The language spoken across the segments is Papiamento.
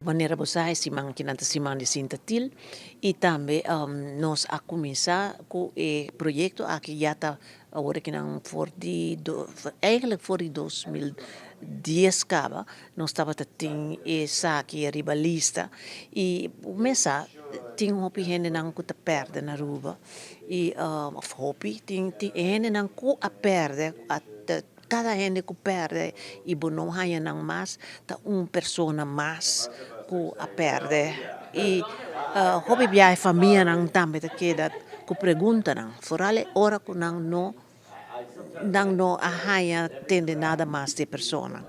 Manera bo sa e siman kinan ta siman di Sinta Til y tambe nos a cuminsa cu e proyecto aki ya ta awor kinan for di eigenlijk for di 2010 caba nos tabata tin esaki riba lista y bo mesa tin hopi hendenan cu ta perde na Aruba y of hopi tin e hendenan cu a perde a Kada hende ku pèrdè i bo no haña nan mas ta un persona mas ku a pèrdè. I hopi biaha e famianan tambe ta keda ku preguntanan, foral e ora ku nan no nan no a haña tende nada mas di e persona.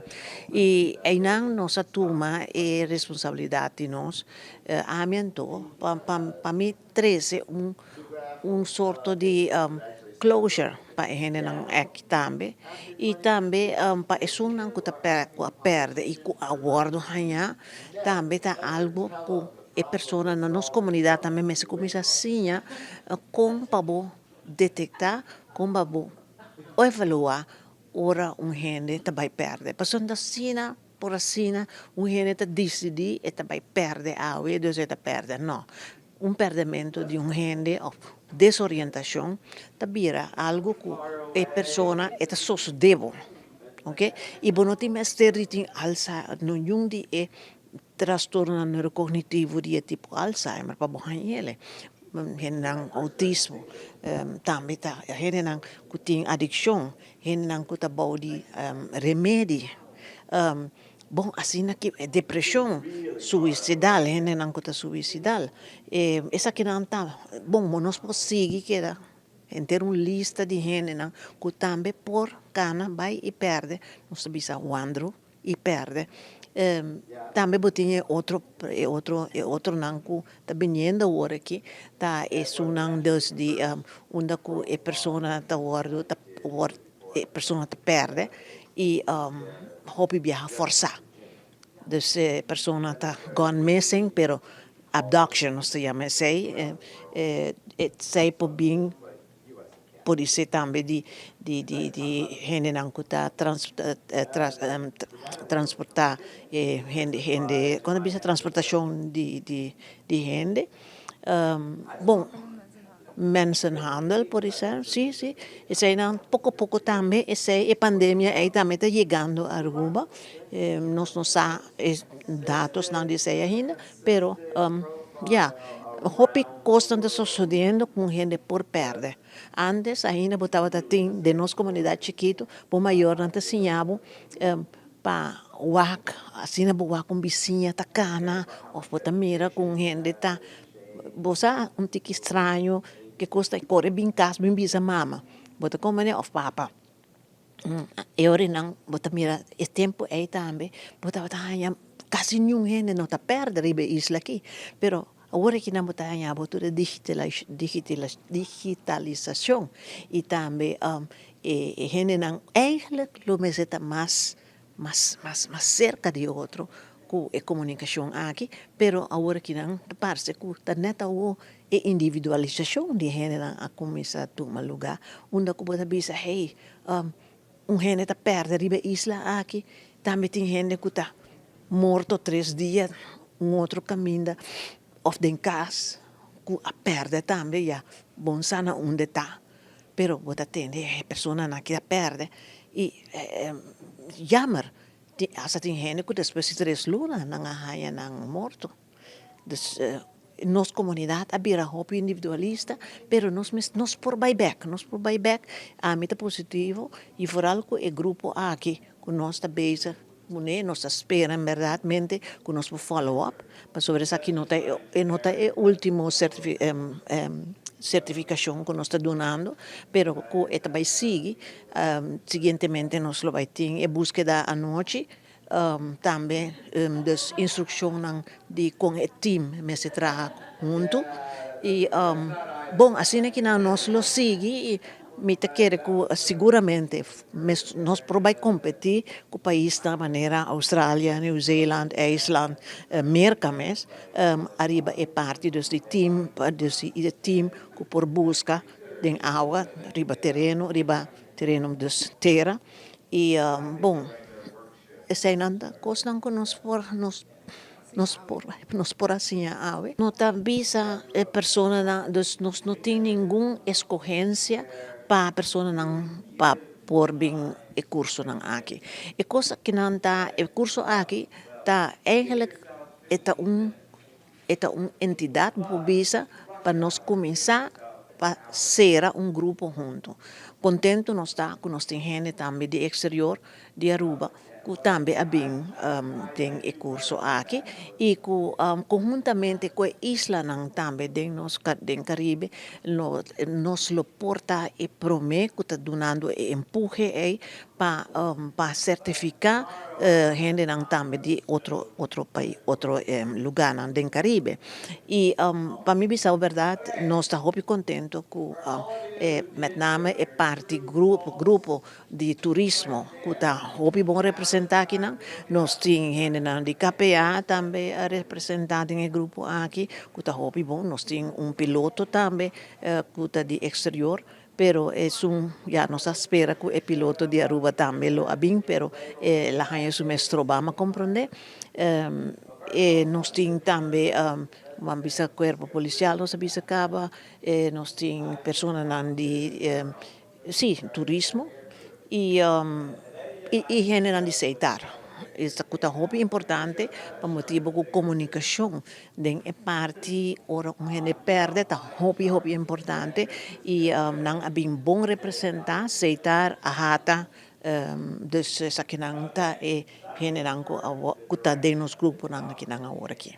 I einan nos a tuma e responsabilidat di nos, ami anto pa pa mi trese un un sorto di closure pa e hendenan aki tambe y tambe pa esunnan cu ta cu a perde y cu a wordo haña tambe ta algo cu e persona na nos comunidad tambe mester cuminsa siña con pa bo detecta, con pa bo evalua ora un hende ta bay perde pasobra asina. Por asina un hende ta disidí e ta bai pèrdè awe, dus e ta pèrdè. No. Un pèrdèmentu di un hende òf desorientashon ta bira algu ku e persona e ta sosodé bo. Oke. I bo no tin mester di tin alsa niun di e trastornonan neurokognitivo di e tipo Alzheimer pa bo haña el. Hendenan outismo tambe ta hendenan ku tin adikshon, hendenan ku ta bou di remedi. Bon asina ki depresion suicidal hendenan ku ta suicidal esakinan ta bon nos por sigui keda henter un lista di hendenan ku tambe por kana bai i perde nos ta bisa wandro i perde tambe bo tin e otro e otro e otronan ku ta biniendo awor aki ta esunnan dus di unda ku e persona ta wordo ta E persona ta perde y hopi biaha forsa. Dus e persona ta gone missing pero abduction nos ta yama esey. Esey por bin por ser tambe di di hendenan cu ta transporta hende hende con ta bisa transportacion di hende. Bon. Mensenhandel por esei, si, si. Eseinan poko poko tambe esei e pandemia ei tambe ta yegando Aruba. Nos no sa e datosnan di esei ainda, pero ya, hopi kosnan ta sosodiendo ku un hende por pèrdè. Antes ainda bo tabata tin den nos komunidat chikitu, bo mayornan ta siña bo pa wak, asina bo wak un bisiña ta kana òf bo ta mira ku un hende ta Bo sa un tiki straño ke kos ta kore bin kas bin bisa mama bo ta komprende of papa e ora nan bo ta mira e tempo ei tambe bo tabata haña kasi niun hende no ta perde riba e isla aki pero awor aki nan bo ta haña bo tur e digitalisashon i tambe e hendenan eigenlijk lo mester ta mas mas mas mas serka di otro ku e komunikashon aki, pero awor akinan ta parse ku ta nèt awo e individualisashon di e hendenan a kuminsá tuma lugá, unda ku bo ta bisa hey, un hende ta pèrdè riba e isla aki, tambe tin hende ku ta morto tres dia un otro kaminda òf den kas ku a pèrdè tambe ya bon sa na unda e ta. Pero bo ta tende e personanan aki a perde y jammer hasta tin hende cu despues di tres luna nan a haya nan morto. Dus nos comunidad a bira hopi individualista pero nos mes nos por bay bek, nos por bay bek. Ami ta positivo y vooral cu e grupo aki cu nos ta bezig cune, nos ta spera en berdadmente cu nos por follow up pasobra esaki no ta e no ta e ultimo certificacion cu nos ta dunando pero cu e ta bay sigui siguientemente nos lo bay tin e buskeda anochi tambe dus instruccionnan di con e team mester traha hunto y bon asina ki nan nos lo sigui y mi ta kere cu siguramente nos por bay competi cu paisnan manera Australia, New Zealand, IJsland, Merca mes ariba e parti dus di team dus di e team cu por busca den awa riba tereno riba tereno dus tera y bon eseinan ta cosnan cu nos por nos. Nos por asina awe. No ta bisa e personanan, dus nos no tin ningun eskohensia pa personanan pa por bin e kursonan aki. E kos ku nan ta, e kurso aki ta eigenlijk e ta un entidat bisa pa nos kuminsá pa sera un grupo huntu. Kontentu nos ta ku nos tin hende tambe di eksterior di Aruba ku tambe a bin den e kurso aki i ku konhuntamente ku e islanan tambe den nos den Karibe no, nos lo por ta e promé ku ta dunando e empuhe ei pa sertifiká hendenan tambe di otro pais, otro lugánan den Karibe. I pa mi bisa berdat, nos ta hopi kontentu ku met name e parti grupo di turismo ku ta hopi bon representá akinan. Nos tin hendenan di KPA tambe representá den e grupo aki, ku ta hopi bon. Nos tin un piloto tambe ku ta di eksterior, pero e un ya nos ta spera ku e piloto di Aruba tambe lo a bin, pero el a haña su mes strobá, m'a komprondé. E nos tin tambe un bisa kuerpo polisial, nos bisa kaba, nos tin personanan di sí, turismo i hendenan di Setar. Esaki ta hopi importante pa motibu ku komunikashon den e parti ora un hende pèrdè ta hopi hopi importante i nan a bin bon representá Setar, AHATA, dus esakinan ta e hendenan ku ta den nos gruponan akinan awor aki.